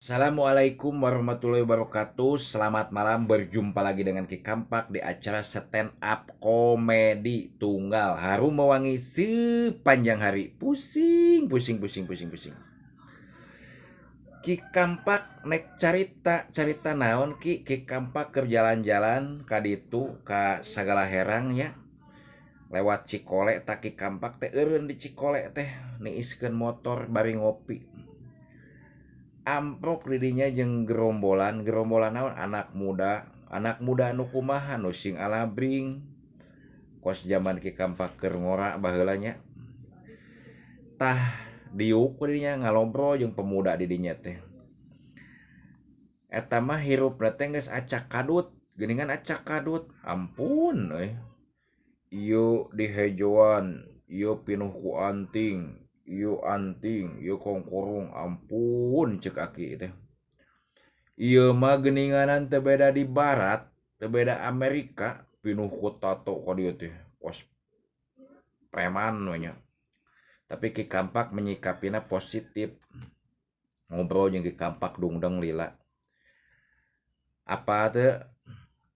Assalamualaikum warahmatullahi wabarakatuh. Selamat malam, berjumpa lagi dengan Ki Kampak di acara stand up komedi tunggal harum mewangi sepanjang hari. Pusing, pusing, pusing, pusing, pusing. Ki Kampak nek carita, carita naon Ki? Ki Kampak keur jalan-jalan ka ditu ka sagala herang nya. Lewat Cikole tak Ki Kampak teh eureun di Cikole teh niiskeun motor bari ngopi. Amprok didinya jeung gerombolan, gerombolan naon? Anak muda, anak muda nu kumaha nu sing alabring. Kos zaman Ki Kampak keur ngora baheula nya. Tah diuk didinya ngalobrol jeung pemuda didinya teh. Eta mah hirupna teh geus acak kadut, geuningan acak kadut. Ampun euy. Ieu dihejoan, ieu pinuh ku anting. Ieu anting, ieu kongkorong, ampun cek aki teh. Ieu mah geuninganan teu beda di barat, teu beda Amerika, pinuh ku tato ka dieu teh, kos preman we nya. Tapi Ki Kampak menyikapina positif. Ngobrol jeung Ki Kampak dungdeng lila. Apa teu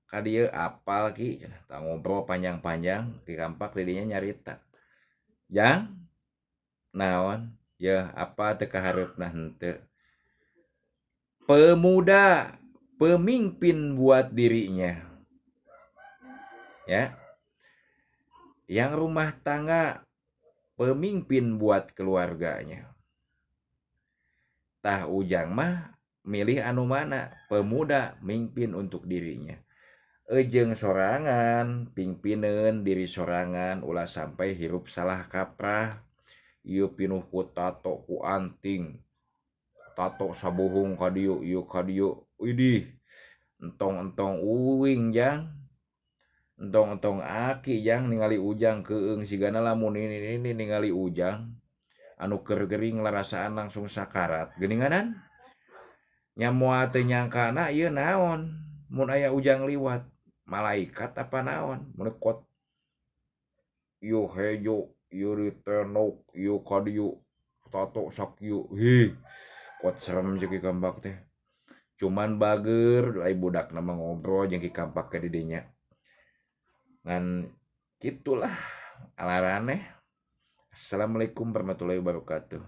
ka dieu apal Ki? Tah ngobrol panjang-panjang, Ki Kampak di dinya nyarita. Jang naon? Yeuh apa teu kahareupna henteu. Pemuda pemimpin buat dirinya. Ya. Yang rumah tangga pemimpin buat keluarganya. Tah ujang mah milih anu mana? Pemuda mimpin untuk dirinya. Ejeung sorangan, pingpineun diri sorangan ulah sampai hirup salah kaprah. Ieu pinuh ku tato ku anting. Tato sabuhung ka dieu, ieu ka dieu. Widih, entong-entong uing jang. Entong-entong aki jang ningali ujang keung sigana lamun ini ini ningali ujang anu keur gering larasaan langsung sakarat. Geuninganan? Nya moal teu nyangkana ieu naon mun aya ujang liwat. Malaikat apa naon? Mun kot ieu hejo, ieu ditenok, ieu ka dieu, tato sakieu. Hih, kuat serem jeung Ki Kampak teh. Cuman bager, ai budakna mah ngobrol jeung Ki Kampak ke di dinya. Ngan kitulah alaraneh. Assalamualaikum warahmatullahi wabarakatuh.